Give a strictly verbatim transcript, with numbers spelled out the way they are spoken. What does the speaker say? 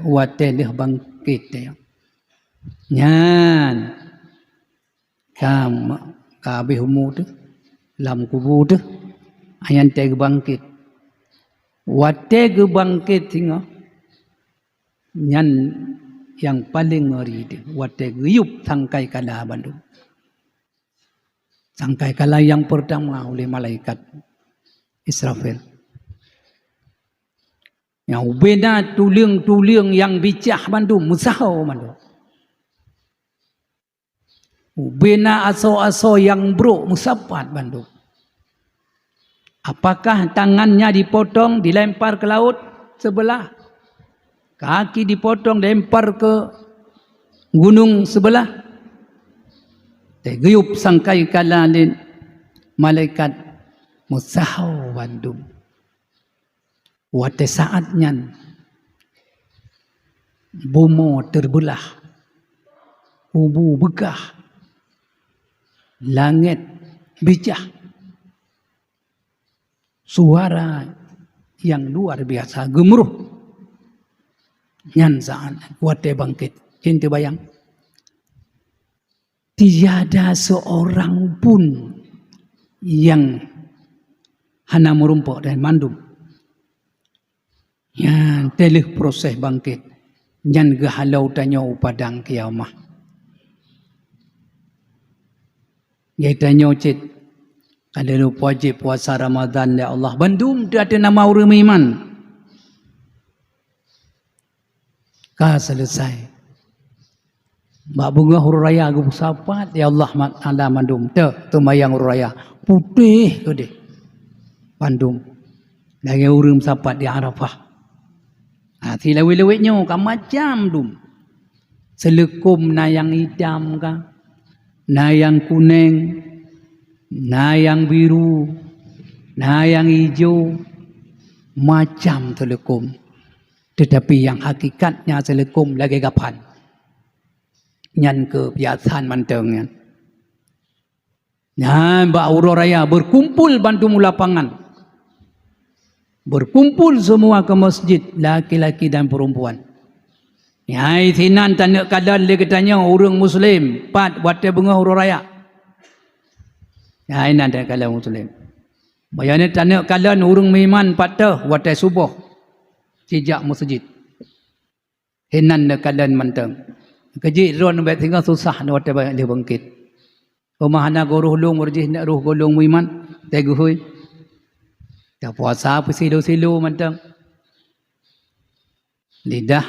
watée lheueh bangkét teuh. Nyan ka ma-, ka habéh umu teuh, lam kubu teuh, nyan teuh geubangkét. Watée geubangkét singoh, nyan nyang paleng ngeri teuh, watée geuyueb sangkai kala bandum. Sangkai kala nyang peurtama uleh malaikat Israfil. Nyang ubena tuleueng-tuleueng nyang bicah bandum, meusaho bandum. Ubena asoe-asoe nyang brok, meusapat bandum. Apakah tangannya dipotong, dilempar ke laut sebelah? Kaki dipotong, dilempar ke gunong sebelah? Teuh geuyueb sangkai kala lé malaikat, meusaho bandum. Watée saát nyan, bumoe teubeulah, kubu beukah, langét bicah. Suara nyang luar biasa geumuruh. Nyan saát watée bangkét. Cen teubayang, tiada seorang pun nyang hana meurumpok dan mandum. Nyan teuh lheueh proses bangkét, nyan geuhalo tanyoe u padang kiamah. Geutanyoe cit, ka lheueh wajéb puasa Ramadhan lé Allah, bandum teuh ateueh nama ureuëng meuiman. Ka seuleusai. Bak beungoh uroe raya geupeusapat lé Allah ma-, Taala mandum. Teuh, teumayang uroe raya. Putéh keudeh bandum. Lagée ureuëng meusapat di Arafah. Ha, silawét-lawét nyoe ka macam dum. Seuleukom na nyang itam ka, na nyang kuneng, na nyang biru, na nyang ijo, macam seuleukom. Teutapi nyang hakikatnya seuleukom lagée gapan. Nyan keuh piasan mantong nyan. Nyan bak uroe raya beukumpul bandum u lapangan. Beukumpul semua ke masjid, laki-laki dan perempuan. Nyan sinan taneuk kalon lé geutanyoe ureuëng muslim, pat watée beungoh uroe raya. Nyan inan taneuk kalon muslim. Bak nyan taneuk kalon ureuëng meuiman pat teuh watée suboh sijak masjid. Hinan neukalon mantong. Keujeuet droe bak singoh susah watée lheueh bangkét. Uma hana gurôh lôn, ureuëng jih neuk rôh gohlom meuiman, teuh geuhôi. Tapuasa peusilu-silu mantong. Lidah